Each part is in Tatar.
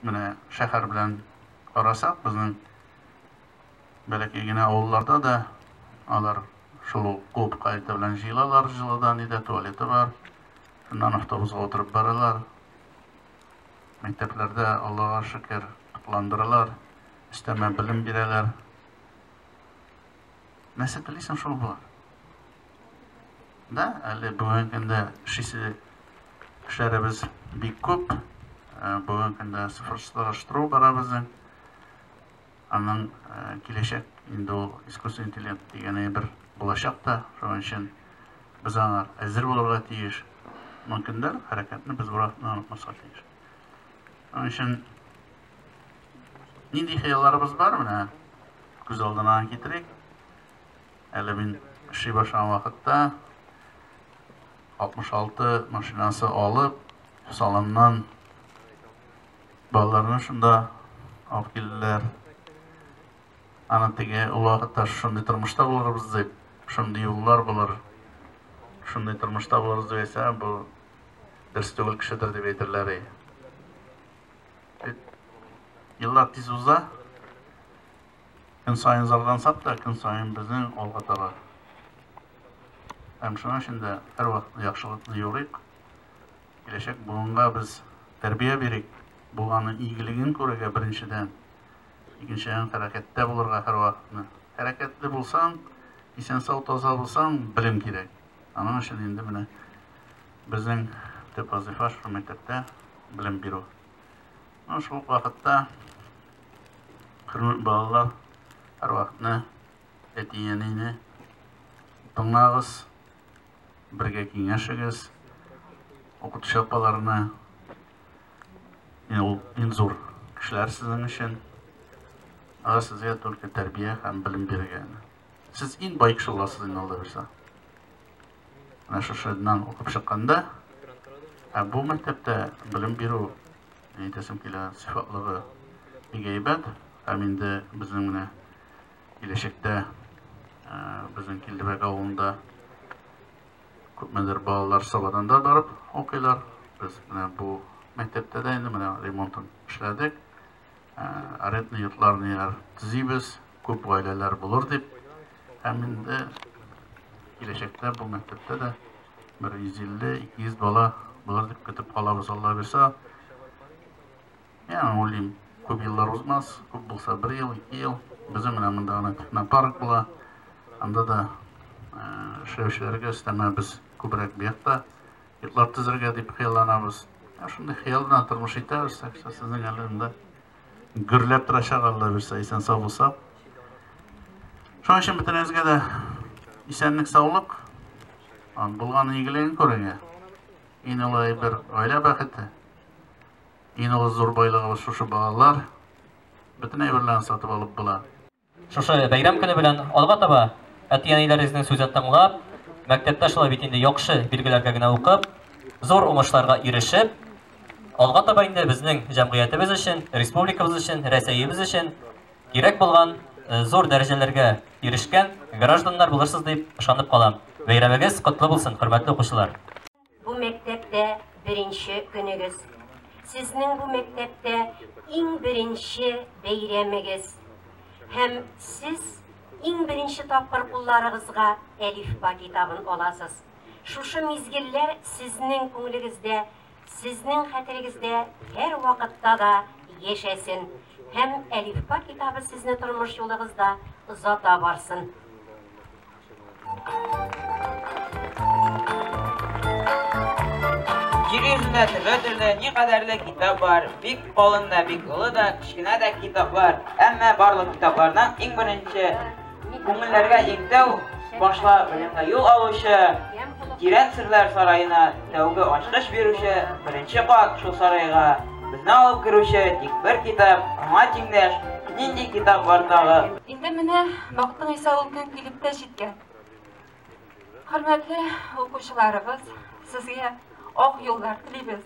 Менә шәһәр белән карасак, безнең бәләкәй генә авылларда да алар шул ук клубка иртә белән җыелалар, җылыда нидә туалеты бар. Шуннан автобусга утырып баралар. Мәктәпләрдә, Аллага шөкер, тукландыралар, өстәмә белем бирәләр. Нәрсә телисең, шул була. Да, әле бүгенге көндә эшлисе эшләребез бик күп. Бүгенге көндә цифрлаштыру бара безнең. Аның киләчәк инде ул искусственный интеллект дигән әйбер булачак та. Шуның өчен без аңа әзер булырга тиеш. Моның көндәлек хәрәкәтне без бервакытта онытмаска тиеш. Шуның өчен нинди хыялларыбыз бар, менә күз алдына китерик. Әле мин эшли башлаган вакытта 66 машинасы алып, салоннан балаларны шунда алып килделәр. Аны теге ул вакытта шундый тормышта булырбыз дип, шундый юллар булыр, шундый тормышта булырбыз дип әйтсә, бу дөрес түгел кешедер дип әйтерләр. Еллар тиз уза. Көн саен зарлансак та, көн саен безнең алга таба. Һәм шуның өчен дә һәрвакыт яхшылыкны юрыйк. Киләчәк буынга без тәрбия бирик, булганның игелеген күрергә беренчедән, икенчедән хәрәкәттә булырга һәрвакытны. Хәрәкәтле булсаң, исән-сау таза булсаң, белем кирәк. Аның өчен инде менә безнең төп вазыйфа шул мәктәптә белем бирү. Ну, шул ук вакытта хөрмәтле балалар, һәрвакытны әти-әнине тыңлагыз, бергә киңәшегез, укытучы апаларны, ул иң зур кешеләр сезнең өчен. Алар сезгә только тәрбия һәм белем бирергә. Сез иң бай кеше буласыз инде алда бирсә. Менә шушыннан укып чыкканда, ә бу мәктәптә белем бирү, әйтәсем килә, сыйфатлыгы бик әйбәт. Һәм инде безнең менә киләчәктә безнең Килдебәк авылында күпмедер балалар Сабадан да барып укыйлар. Без менә бу мәктәптә дә инде менә ремонтын эшләдек. Арендный йортларны төзибез, күп гаиләләр булыр дип. Һәм инде киләчәктә бу мәктәптә дә бер 150-200 бала булыр дип көтеп калабыз, Алла бирсә. Мин уйлыйм, күп еллар узмас, күп булса бер ел, ике ел. Безнең менә монда гына технопарк була. Анда да эшләүчеләргә өстәмә без күбрәк бу якта йортлар төзергә дип хыялланабыз. Шундый хыял белән тормыш итәбез, так что сезнең әле монда гөрләп торачак, Алла бирсә, исән сау булсак. Шуның өчен бөтенегезгә дә исәнлек, саулык, булган игелеген күрергә. Иң олы әйбер гаилә бәхете. Иң олы зур байлыгыбыз шушы балалар. Бөтен әйберләрне сатып алып була. Шушы бәйрәм көне белән алга таба әти-әниләрегезнең сүзен тыңлап, мәктәптә шулай бит инде яхшы билгеләргә генә укып, зур уңышларга ирешеп, алга таба инде безнең җәмгыятебез өчен, республикабыз өчен, Рәсәебез өчен кирәк булган зур дәрәҗәләргә ирешкән гражданнар булырсыз дип ышанып калам. Бәйрәмегез котлы булсын, хөрмәтле укучылар! Бу мәктәптә беренче көнегез. Сезнең бу мәктәптә иң беренче бәйрәмегез. Һәм сез иң беренче тапкыр кулларыгызга Әлифба китабын аласыз. Шушы мизгелләр сезнең күңелегездә, сезнең хәтерегездә һәрвакытта да яшәсен. Һәм Әлифба китабы сезне тормыш юлыгызда озата барсын. Җир йөзендә төрле-төрле, никадәрле китап бар. Бик калын да, бик олы да, кечкенә дә китаплар. Әмма барлык китаплардан иң беренче күңелләргә иң тәү башла белемгә юл алучы, тирән серләр сараена тәүге ачкыч бирүче, беренче кат шул сарайга безне алып керүче тик бер китап, аңа тиңдәш нинди китап бар тагы? Инде менә бактың исә ул көн килеп тә җиткән. Хөрмәтле укучыларыбыз, сезгә ак юллар телибез.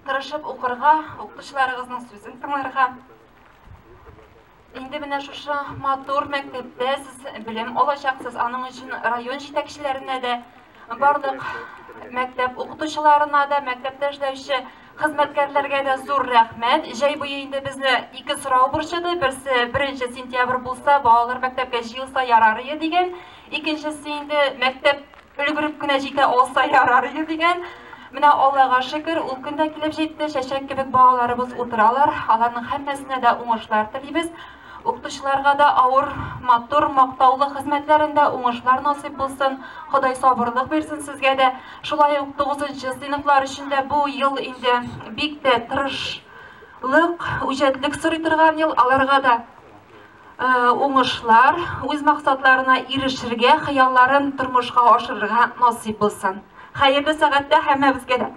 Тырышып укырга, укытучыларыгызның сүзен тыңларга. Инде менә шушы матур мәктәптә сез белем алачаксыз. Аның өчен район җитәкчеләренә дә, барлык мәктәп укытучыларына да, мәктәптә эшләүче Хезмәткәрләргә дә зур рәхмәт. Җәй буе инде безне ике сорау борчыды. Берсе 1 сентябрь булса, балалар мәктәпкә җыелса ярар иде дигән. Икенчесе инде мәктәп өлгереп кенә җитә алса ярар иде дигән. Менә Аллага шөкер, ул көн дә килеп җитте. Чәчәк кебек балаларыбыз утыралар. Аларның һәммәсенә дә уңышлар телибез. Укытучыларга да авыр, матур, мактаулы хезмәтләрендә уңышлар насыйп булсын. Ходай сабырлык бирсен сезгә дә. Шулай ук 9 сыйныфлар өчен дә бу ел инде бик тә тырышлык, үҗәтлек сорый торган ел. Аларга да уңышлар, үз максатларына ирешергә, хыялларын тормышка ашырырга насыйп булсын. Хәерле сәгатьтә һәммәбезгә дә.